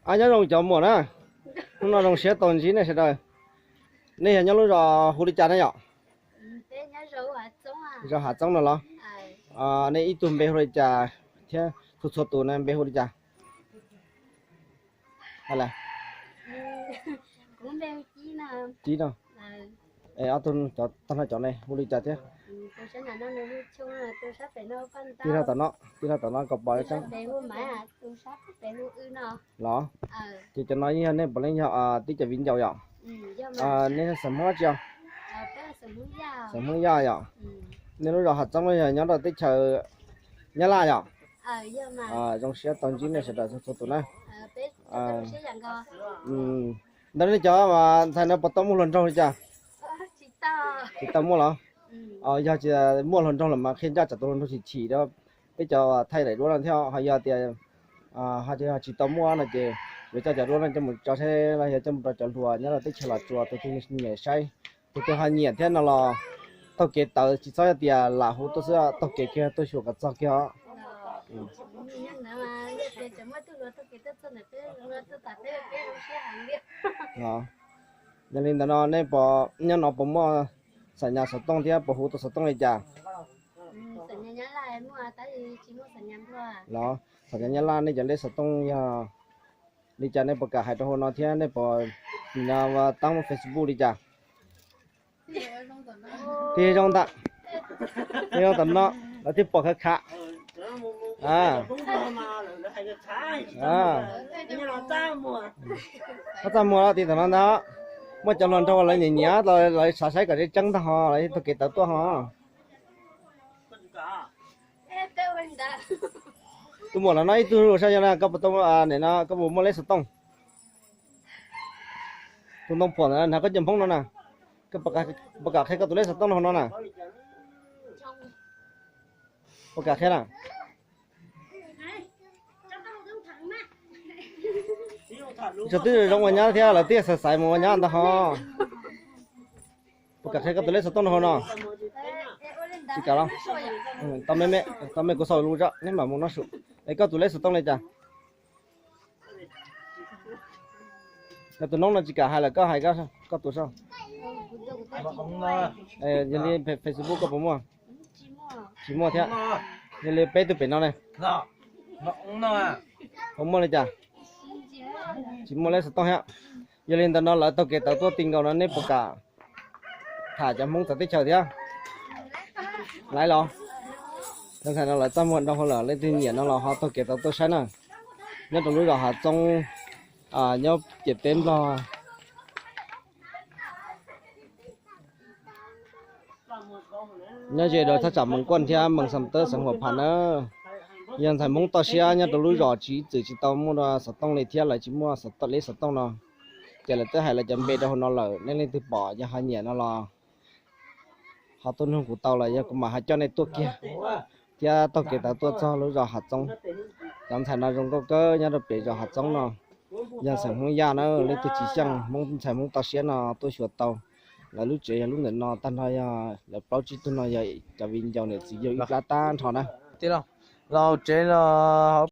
Nyob zoo cov muam na, hnub no zoo siab tau ntsib nej sawv daws. Nej yog nyob lub zos hu li cas na yom? Zos Hav Txoob no los? Nej ib tug npe hu li cas thiab txhua txhua tus na npe hu li cas? Cib no. Ob tug tag no cov ne hu li cas thiab? Tij laug tom no, tij laug tom no kom pom tseeb. Los, ces cov no yog nej puav leej yog tib cov viv ncaus yom? Nej xeem Hmoob tsi os? Xeem Hmoob Yaj yom? Nej lub zos Hav Txoob no yog nyob rau teb chaws Nyab Laj yom? Zoo siab tau ntsib nej sawv daws txhua txhua tus na. Ntawm nej cov ntxhais no puas tau muaj hluas nraug li cas? Tsis tau muaj los? Yog tsis muaj hluas nraug los mas qhia ncaj tsam tus hluas nraug chim chim rau peb cov thaij daim duab no thiab. Ho yog tias ho tsis tau muaj no ces yuav coj cov duab no coj mus tso saib los yog coj mus rau cov hluas nyob rau teb chaws Los Tsuas tus twg nyiam saib, tus twg ho nyiam thiab no los taug kev tawm, tsis txhob tias lam hu tuaj xwb, taug kev kiag tuaj xyuas kom txog kiag os. Yog li ntawd no nej puas nyob no puas muaj xam nyas xov tooj thiab puas hu tau xov tooj li cas? Los xam nyas Nyab Laj nej cov lej xov tooj yog li cas nej puas kam hais rau hauv no thiab nej puas nim no taab Facebook li cas? Tig zoo ntawm, tig zoo tom no, lawv thiaj pom khav khav. Txaj muag los tig tom no ntag. Muaj cov hluas nraug lawv nyiam nyiam los lawv xav saib kom tseeb tseeb ntag ho lawv thiaj taug kev tawm tuaj ho. Tus muam los no ib tug saib yog koj puas tau, nim no koj puas muaj lej xov tooj? Tus ntoo phuam ntawd hnav koj cov Hmoob no na. Puas kam qhia koj tus lej xov tooj no hauv no na? Puas kam qhia na? Tseem twb zoo ua nyab thiab lawv twb xav xaiv mus ua nyab ntag ho. Puas kam qhia koj tus lej xov tooj no hauv no? Tsis kam los? Tau me me, tau me kuv xaus lus tso neb mam mus noj su. Es koj tus lej xov tooj li cas? Yog tus noob no tsis kam hais lawm koj hais koj tus saib. Yog li Facebook koj puas muaj? Tsis muaj thiab. Yog li peb tug pem no ne? Puas muaj li cas? Tsis muaj lej xov tooj thiab. Yog li ntawd no lawv taug kev tawm tuaj ti nkaus no neb puas kam tham cov Hmoob txawv teb chaws thiab? Laiv los. Ntxhais no lawv txaj muag nroo hauv lawm, leej twg nyiam no los ho taug kev tawm tuaj saib na. Nyob rau lub zos Hav Txoob, nyob ciam teb Nplog. Nyob ze rau thaj tsam Mees Kuaj thiab Mees Xam Tawb xeev Huam Phas na. Yog ntxhais Hmoob toj siab nyob rau lub zos tsis txwm tsis tau muaj xov tooj li thiab lawv tsis muaj lej xov tooj no, ces lawv twb hais lawv cov npe rau hauv no lawm, nej leej twg pom yog ho nyiam no los ho tuaj nug kuv tau los yog kuv mam ho coj nej tuaj kiag thiab taug kev tawm tuaj txog lub zos Hav Txoob. Cov ntxhais no zoo nkauj kawg nyob rau pem zos Hav Txoob no. Yog xeem Hmoob Yaj na, leej twg tsis xyeej Hmoob, ntxhais Hmoob toj siab no tuaj xyuas tau. Lawv lub tsev yog lub ntawm no, tag nrho yog lawv plaub tsib tug no yog cov viv ncaus niam txiv yug ib plab tag nrho na. Los tsev los